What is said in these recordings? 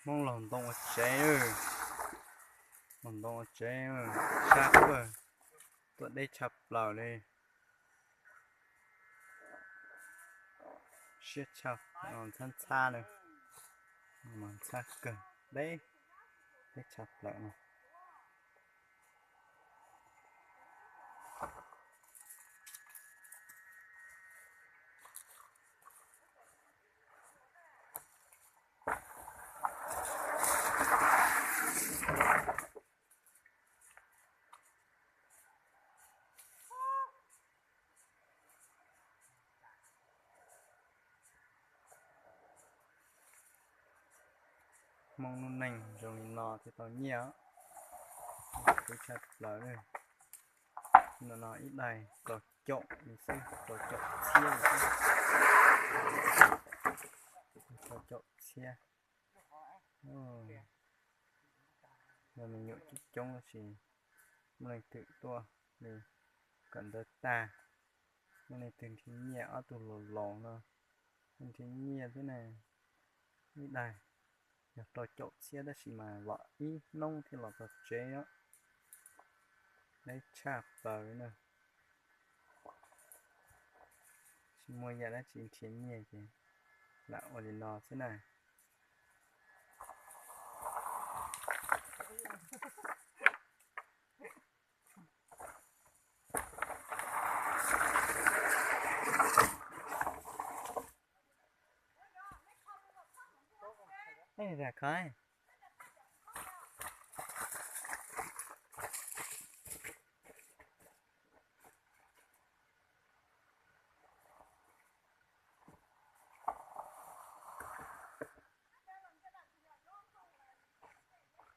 Hmoob laug ntoo ua tsev, laug ntoo ua tsev, tshaj kawg, tuaj deb tshaj plaws li. Siab tshaj, ntxhab ntxhab na, ntxhab kawg, deb, deb tshaj plaws no. Hmoob lub neej zoo li no thiaj tau nyiaj, tshaj plaws. No no ib daig rau caum li xwb, rau caum txhiab li xwb. Rau caum txhiab. Yog me nyuam coob coob tab sis muaj leej twg tuaj li kom ntawd tag, muaj leej twg nrhiav nyiaj, ob tug laus laus no nrhiav nyiaj thiab ne. Ib daig yog rau caum txhiab tab sis mas los ib hnub thiaj los txog tsev os. Deb tshaj plaws li na. Tsis muaj yam dab tsi nrhiav nyiaj ces lam ua li no xwb na.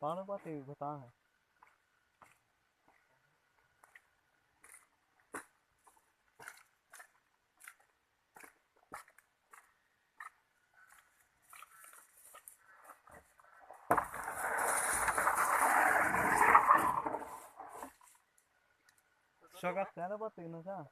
Tod lub pob tw puag tod. Sawv koj xav lub pob tw no xwb.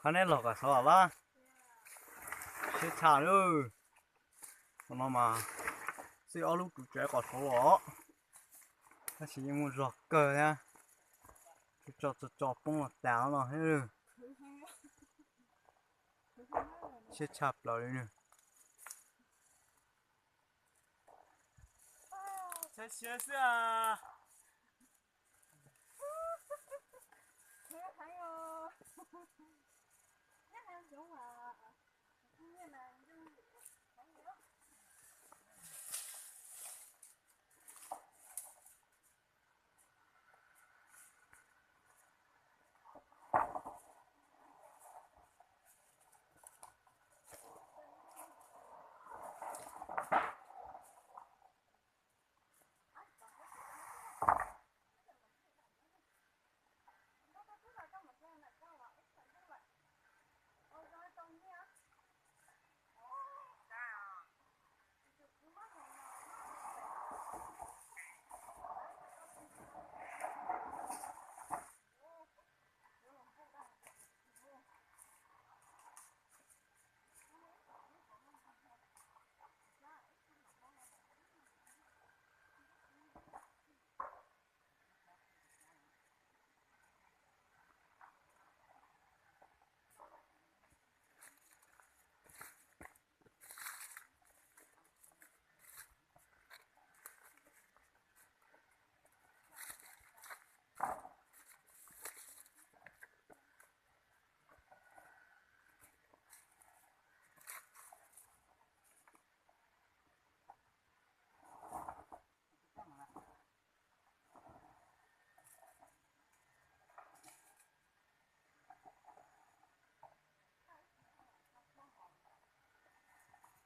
Qhov neb los kom xav los lab, siab tshaj lawm. Qhov no mas xij ob lub tus tsev kom xav los, tab sis yeej muaj zog kawg thiab. Tso tso tso poob los tas no thiab. Siab tshaj plaws li.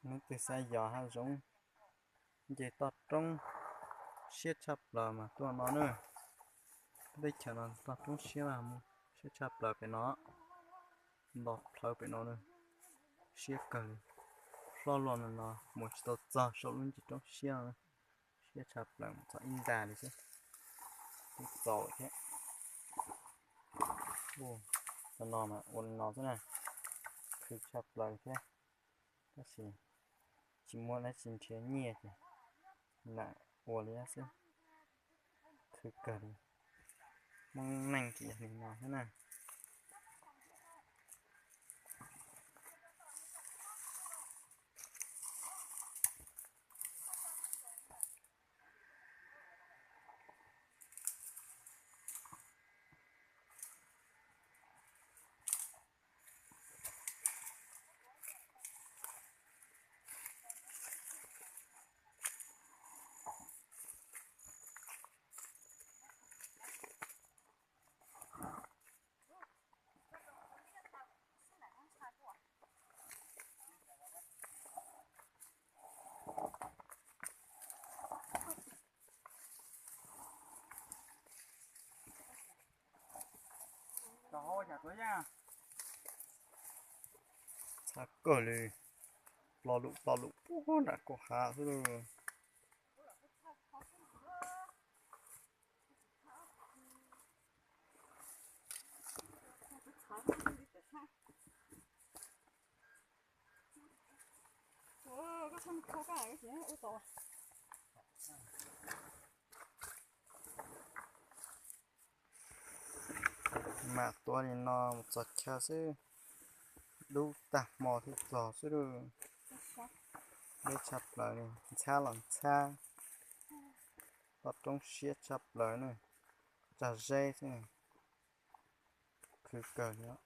Leej twg xav yos hav zoov nce toj roob siab tshaj plaws mas tuaj no na. Teb chaws no toj roob siab, siab tshaj plaws pem no, nto plhawv pem no na, siab kawg li. Hlob luaj no no mus tsis tau txog saum lub ncig roob siab no, siab tshaj plaws mus txog ib nta li xwb, twb txaus thiab. Ua no mas ua li no xwb na, khwv tshaj plaws thiab, tab sis tsis muaj dab tsi nrhiav nyiaj ces lam ua li xwb, khwv kawg li. Hmoob neej ces yog li no xwb na. Txhab kawg li, plo lum plo lum puag nram kaum hav xwb lauj. Mam tuav li no mus txog chaw xwb, dub tag hmo thiaj txog xwb lauj. Dub tshaj plaws li, ntxhab los ntxhab, toj roob siab tshaj plaws na, tsag zeb xwb, khwv kawg li os.